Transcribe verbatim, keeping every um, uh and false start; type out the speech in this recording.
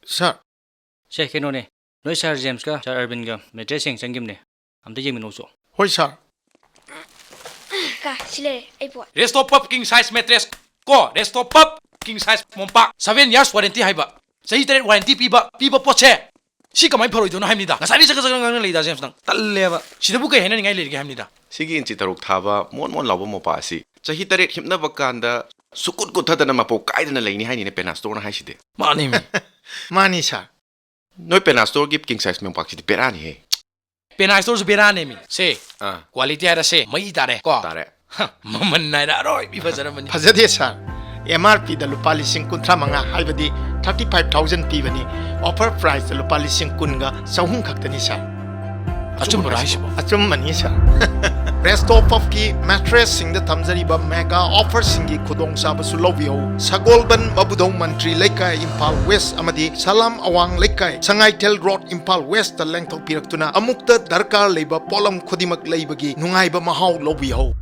ꯁꯥꯔ꯫ ꯁꯦ, ꯀꯩꯅꯣꯅꯦ, ꯅꯣꯏ ꯁꯥꯔ ꯖꯦꯝꯁꯀ ꯁꯥꯔ ꯑꯔꯕꯤꯟꯒ ꯃꯦꯇ꯭ꯔꯦꯁ ꯌꯦꯡ ꯆꯪꯈꯤꯕꯅꯦ, ꯑꯝꯇ ꯌꯦꯡꯃꯤꯟꯅꯧꯁꯣ꯫ ꯍꯣꯏ ꯁꯥꯔ꯫ ꯀꯥ, ꯁꯤ ꯂꯩꯔꯦ, ꯑꯩ ꯄꯣꯠ꯫ Resto Puff king size mattress ꯀꯣ, Resto Puff king size ꯃꯣꯝꯄꯥꯛ, seven years warranty ꯍꯥꯏꯕ, ꯆꯍꯤ ꯇꯔꯦꯠ warranty ꯄꯤꯕ, ꯄꯤꯕ ꯄꯣꯠꯁꯦ, ꯁꯤ ꯀꯃꯥꯏꯅ ꯐꯔꯣꯏꯗꯣꯏꯅꯣ ꯍꯥꯏꯕꯅꯤꯗ꯫ ꯉꯁꯥꯏꯗꯩ ꯆꯒꯠ ꯆꯒꯠ ꯉꯥꯡꯅ ꯂꯩꯗ ꯖꯦꯝꯁ ꯅꯪ꯫ ꯇꯜꯂꯦꯕ꯫ ꯁꯤꯗꯕꯨ ꯀꯩ ꯍꯥꯏꯅꯅꯤꯡꯉꯥꯏ ꯂꯩꯔꯤꯒꯦ ꯍꯥꯏꯕꯅꯤꯗ꯫ ꯁꯤꯒꯤ ꯏꯟꯆꯤ ꯇꯔꯨꯛ ꯊꯥꯕ ꯃꯣꯟ ꯃꯣꯟ ꯂꯥꯎꯕ ꯃꯣꯝꯄꯥꯛ ꯑꯁꯤ ꯆꯍꯤ ꯇꯔꯦꯠ ꯍꯤꯞꯅꯕ ꯀꯥꯟꯗ ꯁꯨꯀꯨꯠ ꯀꯨꯠꯊꯗꯅ ꯃꯄꯧ ꯀꯥꯏꯗꯅ ꯂꯩꯅꯤ ꯍꯥꯏꯅꯤꯅꯦ ꯄꯦꯅꯥ ꯁ꯭ꯇꯣꯔꯅ ꯍꯥꯏꯁꯤꯗꯤ꯫ ꯃꯥꯅꯦꯃꯤ꯫ ꯃꯥꯅꯤ ꯁꯥꯔ꯫ ꯅꯣꯏ ꯄꯦꯅꯥ ꯁ꯭ꯇꯣꯔꯒꯤ king size ꯃꯣꯝꯄꯥꯛꯁꯤꯗꯤ ꯕꯦꯔꯥꯅꯤꯍꯦ꯫ ꯄꯦꯅꯥ ꯁ꯭ꯇꯣꯔꯁꯨ ꯕꯦꯔꯥꯅꯦꯃꯤ꯫ ꯁꯦ, ꯑꯥ꯫ Quality ꯍꯥꯏꯔꯁꯦ, ꯃꯩ ꯇꯥꯔꯦ ꯀꯣ꯫ ꯇꯥꯔꯦ꯫ ꯍ, ꯃꯃꯜ ꯅꯥꯏꯔ ꯑꯔꯣꯏꯕꯤ ꯐꯖꯔꯝꯃꯅꯤ꯫ ꯐꯖꯗꯦ ꯁꯥꯔ꯫ ꯑꯦꯝ ꯑꯥꯔ ꯄꯤꯗ ꯂꯨꯄꯥ ꯂꯤꯁꯤꯡ ꯀꯨꯟꯊ꯭ꯔꯥ ꯃꯉꯥ ꯍꯥꯏꯕꯗꯤ thirty five thousand ꯄꯤꯕꯅꯤ꯫ Offer priceꯇ ꯂꯨꯄꯥ ꯂꯤꯁꯤꯡ ꯀꯨꯟꯒ ꯆꯍꯨꯝ ꯈꯛꯇꯅꯤ ꯁꯥꯔ꯫ ꯑꯆꯨꯝꯕꯔꯣ ꯍꯥꯏꯁꯤꯕꯣ? ꯑꯆꯨꯝꯕꯅꯤ ꯁꯥꯔ꯫ Resto Puffꯀꯤ mattressꯁꯤꯡꯗ ꯊꯝꯖꯔꯤꯕ mega offerꯁꯤꯡꯒꯤ ꯈꯨꯗꯣꯡꯆꯥꯕꯁꯨ ꯂꯧꯕꯤꯍꯧ꯫ ꯁꯒꯣꯜꯕꯟ, ꯃꯕꯨꯙꯧ ꯃꯟꯇ꯭ꯔꯤ ꯂꯩꯀꯥꯏ, ꯏꯝꯐꯥꯜ West ꯑꯃꯗꯤ ꯁꯂꯥꯝ ꯑꯋꯥꯡ ꯂꯩꯀꯥꯏ, ꯁꯉꯥꯏꯊꯦꯜ Road, ꯏꯝꯐꯥꯜ Westꯇ ꯂꯦꯡꯊꯣꯛꯄꯤꯔꯛꯇꯨꯅ ꯑꯃꯨꯛꯇ ꯗꯔꯀꯥꯔ ꯂꯩꯕ ꯄꯣꯠꯂꯝ ꯈꯨꯗꯤꯡꯃꯛ ꯂꯩꯕꯒꯤ ꯅꯨꯡꯉꯥꯏꯕ ꯃꯍꯥꯎ ꯂꯧꯕꯤꯍꯧ꯫